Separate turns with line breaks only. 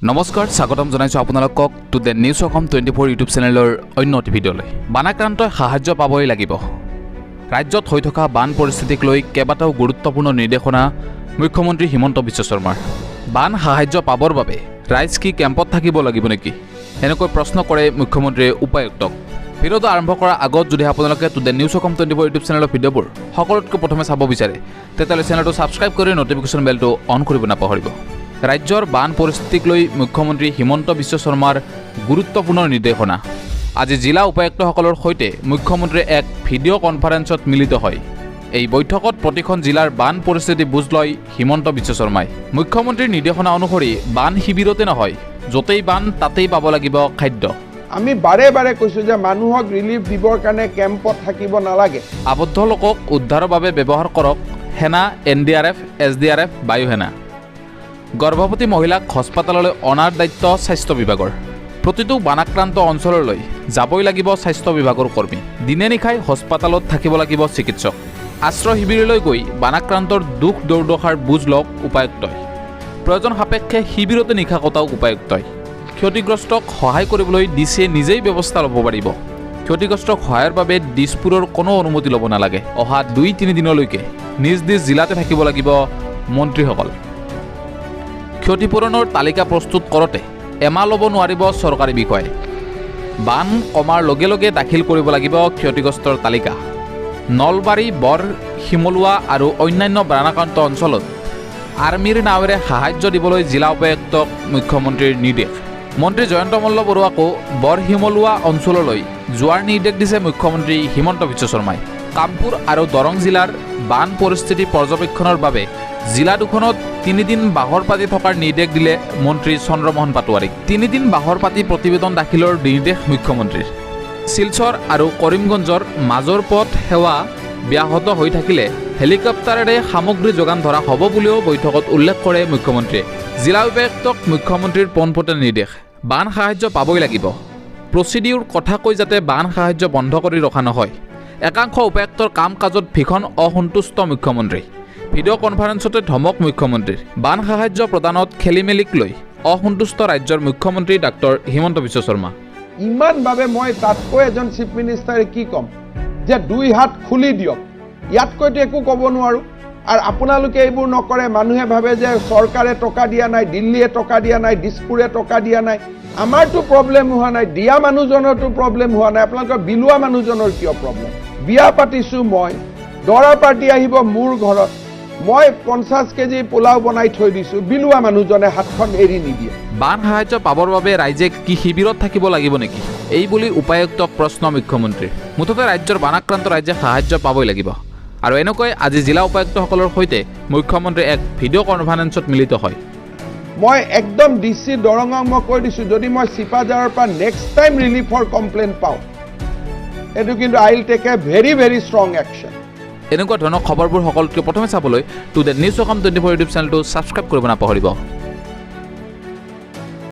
নমস্কাৰ, স্বাগতম জনাইছোঁ আপোনালোকক to the news Assam 24 YouTube চেনেলৰ অন্য এটি ভিডিঅ'লৈ। বানাক্ৰান্তই সাহায্য পাবই লাগিব। ৰাজ্যত হৈ থকা বান পৰিস্থিতিক লৈ কেইবাটাও গুৰুত্বপূৰ্ণ নিৰ্দেশনা মুখ্যমন্ত্ৰী হিমন্ত বিশ্ব শৰ্মাৰ। বান সাহায্য পাবৰ বাবে ৰাইজ কি কেম্পত থাকিব লাগিব নেকি, এনেকৈ প্ৰশ্ন কৰে মুখ্যমন্ত্ৰীয়ে উপায়ুক্তক। ভিডিঅ'টো আৰম্ভ কৰাৰ আগত যদি আপোনালোকে to the news Assam 24 YouTube চেনেলৰ ভিডিঅ'বোৰ সকলোতকৈ প্ৰথমে চাব বিচাৰে, তেতিয়াহ'লে চেনেলটো ছাবস্ক্ৰাইব কৰি ন'টিফিকেশ্যন বেলটো অন কৰিব নাপাহৰিব। ৰাজ্যৰ বান পৰিস্থিতিক লৈ মুখ্যমন্ত্ৰী হিমন্ত বিশ্ব শৰ্মাৰ গুৰুত্বপূৰ্ণ নিৰ্দেশনা। আজি জিলা উপায়ুক্তসকলৰ সৈতে মুখ্যমন্ত্ৰীয়ে এক ভিডিঅ' কনফাৰেন্সত মিলিত হয়। এই বৈঠকত প্ৰতিখন জিলাৰ বান পৰিস্থিতি বুজ লয় হিমন্ত বিশ্ব শৰ্মাই। মুখ্যমন্ত্ৰীৰ নিৰ্দেশনা অনুসৰি বান শিবিৰতে নহয়, য'তেই বান তাতেই পাব লাগিব খাদ্য।
আমি বাৰে বাৰে কৈছোঁ যে মানুহক ৰিলিফ দিবৰ কাৰণে কেম্পত থাকিব নালাগে।
আবদ্ধ লোকক উদ্ধাৰৰ বাবে ব্যৱহাৰ কৰক সেনা, এনডিআৰএফ, এছডিআৰএফ, বায়ুসেনা। গৰ্ভৱতী মহিলাক হস্পাতাললৈ অনাৰ দায়িত্ব স্বাস্থ্য বিভাগৰ। প্ৰতিটো বানাক্ৰান্ত অঞ্চললৈ যাবই লাগিব স্বাস্থ্য বিভাগৰ কৰ্মী। দিনে নিশাই হস্পাতালত থাকিব লাগিব চিকিৎসক। আশ্ৰয় শিবিৰলৈ গৈ বানাক্ৰান্তৰ দুখ দুৰ্দশাৰ বুজ লওক উপায়ুক্তই। প্ৰয়োজন সাপেক্ষে শিবিৰতে নিশা কটাওক উপায়ুক্তই। ক্ষতিগ্ৰস্তক সহায় কৰিবলৈ ডিচিয়ে নিজেই ব্যৱস্থা ল'ব পাৰিব। ক্ষতিগ্ৰস্তক সহায়ৰ বাবে দিছপুৰৰ কোনো অনুমতি ল'ব নালাগে। অহা 2-3 দিনলৈকে নিজ নিজ জিলাতে থাকিব লাগিব মন্ত্ৰীসকল। ক্ষতিপূৰণৰ তালিকা প্ৰস্তুত কৰোঁতে এমাহ ল'ব নোৱাৰিব চৰকাৰী বিষয়াই। বান কমাৰ লগে লগে দাখিল কৰিব লাগিব ক্ষতিগ্ৰস্তৰ তালিকা। নলবাৰী, বৰ শিমলুৱা আৰু অন্যান্য বানাক্ৰান্ত অঞ্চলত আৰ্মীৰ নাৱেৰে সাহায্য দিবলৈ জিলা উপায়ুক্তক মুখ্যমন্ত্ৰীৰ নিৰ্দেশ। মন্ত্ৰী জয়ন্ত মল্ল বৰুৱাকো বৰ শিমলুৱা অঞ্চললৈ যোৱাৰ নিৰ্দেশ দিছে মুখ্যমন্ত্ৰী হিমন্ত বিশ্ব শৰ্মাই। কামপুৰ আৰু দৰং জিলাৰ বান পৰিস্থিতি পৰ্যবেক্ষণৰ বাবে জিলা দুখনত 3 দিন বাহৰ পাতি থকাৰ নিৰ্দেশ দিলে মন্ত্ৰী চন্দ্ৰমোহন পাটোৱাৰীক। 3 দিন বাহৰ পাতি প্ৰতিবেদন দাখিলৰ নিৰ্দেশ মুখ্যমন্ত্ৰীৰ। শিলচৰ আৰু কৰিমগঞ্জৰ মাজৰ পথ সেৱা ব্যাহত হৈ থাকিলে হেলিকপ্টাৰেৰে সামগ্ৰী যোগান ধৰা হ'ব বুলিও বৈঠকত উল্লেখ কৰে মুখ্যমন্ত্ৰীয়ে। জিলা উপায়ুক্তক মুখ্যমন্ত্ৰীৰ পোনপটীয়া নিৰ্দেশ, বান সাহায্য পাবই লাগিব। প্ৰচিডিউৰ কথা কৈ যাতে বান সাহায্য বন্ধ কৰি ৰখা নহয়। একাংশ উপায়ুক্তৰ কাম কাজত ভীষণ অসন্তুষ্ট মুখ্যমন্ত্ৰী। ভিডিঅ' কনফাৰেন্সতে ধমক মুখ্যমন্ত্ৰীৰ। বান সাহায্য প্ৰদানত খেলিমেলিক লৈ অসন্তুষ্ট ৰাজ্যৰ মুখ্যমন্ত্ৰী ডাক্তৰ হিমন্ত বিশ্ব শৰ্মা।
ইমানভাৱে মই তাতকৈ এজন চিফ মিনিষ্টাৰে কি ক'ম যে দুই হাত খুলি দিয়ক, ইয়াতকৈতো একো ক'ব নোৱাৰোঁ। আৰু আপোনালোকে এইবোৰ নকৰে, মানুহে ভাবে যে চৰকাৰে টকা দিয়া নাই, দিল্লীয়ে টকা দিয়া নাই, দিছপুৰে টকা দিয়া নাই। আমাৰতো প্ৰব্লেম হোৱা নাই, দিয়া মানুহজনৰতো প্ৰব্লেম হোৱা নাই, আপোনালোকৰ বিলোৱা মানুহজনৰ কিয় প্ৰব্লেম? বিয়া পাতিছোঁ মই, দৰা পাৰ্টি আহিব মোৰ ঘৰত, মই 50 কেজি পোলাও বনাই থৈ দিছোঁ, বিলোৱা মানুহজনে হাতখন এৰি নিদিয়ে।
বান সাহায্য পাবৰ বাবে ৰাইজে কি শিবিৰত থাকিব লাগিব নেকি, এই বুলি উপায়ুক্তক প্ৰশ্ন মুখ্যমন্ত্ৰীৰ। মুঠতে ৰাজ্যৰ বানাক্ৰান্ত ৰাইজে সাহায্য পাবই লাগিব। আৰু এনেকৈ আজি জিলা উপায়ুক্তসকলৰ সৈতে মুখ্যমন্ত্ৰী এক ভিডিঅ' কনফাৰেন্সত মিলিত হয়।
মই একদম ডি চি দৰঙক মই কৈ দিছোঁ, যদি মই চিপাঝাৰৰ পৰা নেক্সট টাইম ৰিলিফৰ কমপ্লেইন পাওঁ, এইটো কিন্তু I will take a very very strong action.
এনেকুৱা ধৰণৰ খবৰবোৰ সকলোতকৈ প্ৰথমে চাবলৈ to the news Assam 24 YouTube চেনেলটো ছাবস্ক্ৰাইব কৰিব নাপাহৰিব।